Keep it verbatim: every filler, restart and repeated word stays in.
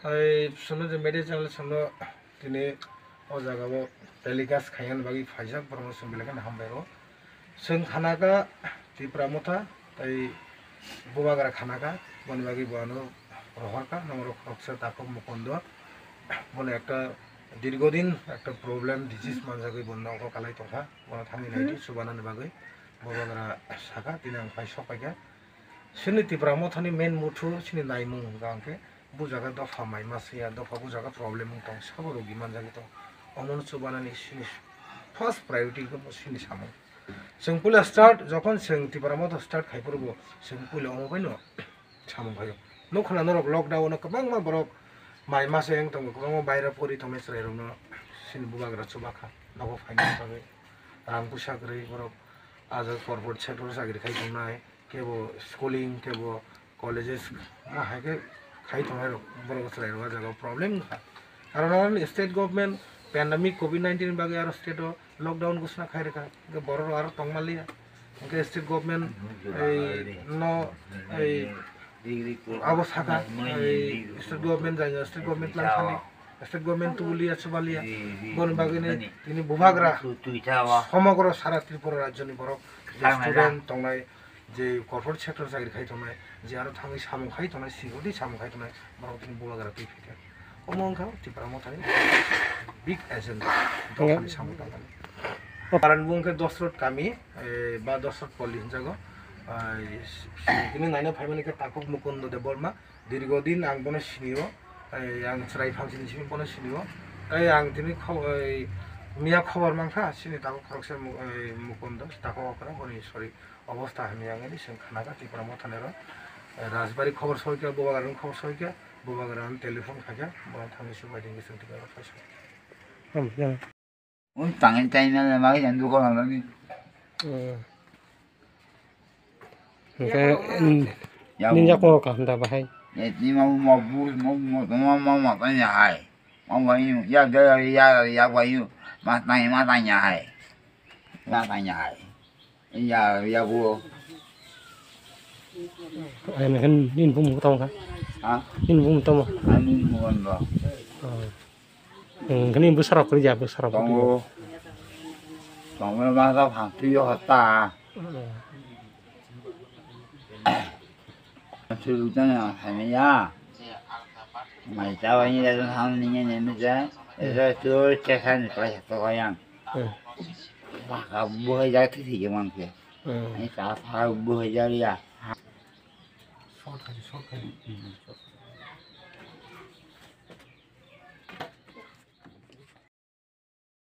Tai sono je media channel sono tini o jaga o telecast khaina bagwi phaijak, borokno chwng belai kheno hambai o. Chwng khanaka Tipra Motha tai Bubagra khanaka, boni bagwi bo ano rohorka, norok khoroksa takhuk Mukundo. Bono ekta dirgodin ekta problem disease manjagwi bo nogo kalai tongkha, bono thangwi naidi chubanani bagwi Bubagra saka, tini ang phai sok paikha. Chini Tipra Mothani main motto chini naimung hwnkha hwnkhe, bo jaga dopha mai masa ya, dopha bo jaga problem wng tong, sabo rogi manjagwi tong. Omono chubanani chini first priority wngkha bo chini samung. Chwng puila start, jokhon chwng Tipra Motha start khai phuru bo chwng puila omo baino samung khaio. Nukha na norok lockdown o kwbangma borok mai masa wng tongo, kwbangma baira pori tongnai chwrairokno chini Bubagra chubakha, nogo phaina bagwi rang puisa kwrwi borok ah jaga corporate sector o chakri khai tongnai. Kebo schooling, kebo colleges, ma hai khe khai tongnai rok, borok chwrai rok o jaga o problem wngkha. Aro nang state government pandemic covid nineteen ni bagwi aro state o lockdown ghosna khai rwkha, hwnkhe borok rok aro tongma liya. Hwnkhe state government ei no ei abo saka, ei state government jai state government lang khali, state government tubuliya chubalia, boni bagwi ni tini Bubagra somogro sara Tripura rajyo ni borok je student tongnai, je corporate sector chakri khai tongnai, je aro thangwi samung khai tongnai, sikoti samung khai tongnai, borok tini Bubagra twi phaikha. Omo wngkha Tipra Mothani big agenda, dophani samung tangmani. Karan bo wngkha Dosrot kami, eh, ba Dosrot Poli hinjago. Ah, tini naina phaimani khe takhuk Mukundo Debbarma, dirgodin ang bono sinio, eh, ang chwrai phalsini simi bono sinio. Tei ang tini kho-, eh, miya khobor mankha, chini takhuk khoroksa Mu-, eh, Mukundo, takhuk okra, boni, sorry, obostha hamya wngwi chwng khanakha Tipra Mothani oro. Rajbari khobor soikha, Bubagrani khobor soikha, Bubagrani telephone khaikha, bono thangwi swbai tongkhe chwng tini oro phaisok. Hamya. Ui tangwi tei mele mai jan duko hamya ni. Hmm. Hingke, hmm, ninja kok kaham da bahai. Ni mau mau bu mau mau mau mau mau tanya hai. Mau bai ya ya ya ya bai ma tanya ma tanya hai. Ma tanya hai. Ya, ya, bu. Ai, mekan nin bum tong ka? Ha? Nin bum tong. Ani bum do. Oh. Hmm, kani bu sarap kali ya, bu sarap. Tongo. Tongo ma ka phang tu yo ta. Oh. Sulutan yang sana ya. Mai tawa ni dah tu ham ni ni ni ni je. Itu tu cekan ni kelas tu yang. Hmm. Baka buhai jati si jemang ke. Hmm. Ini kapa buhai jari ya. Short kali, short kali. Hmm.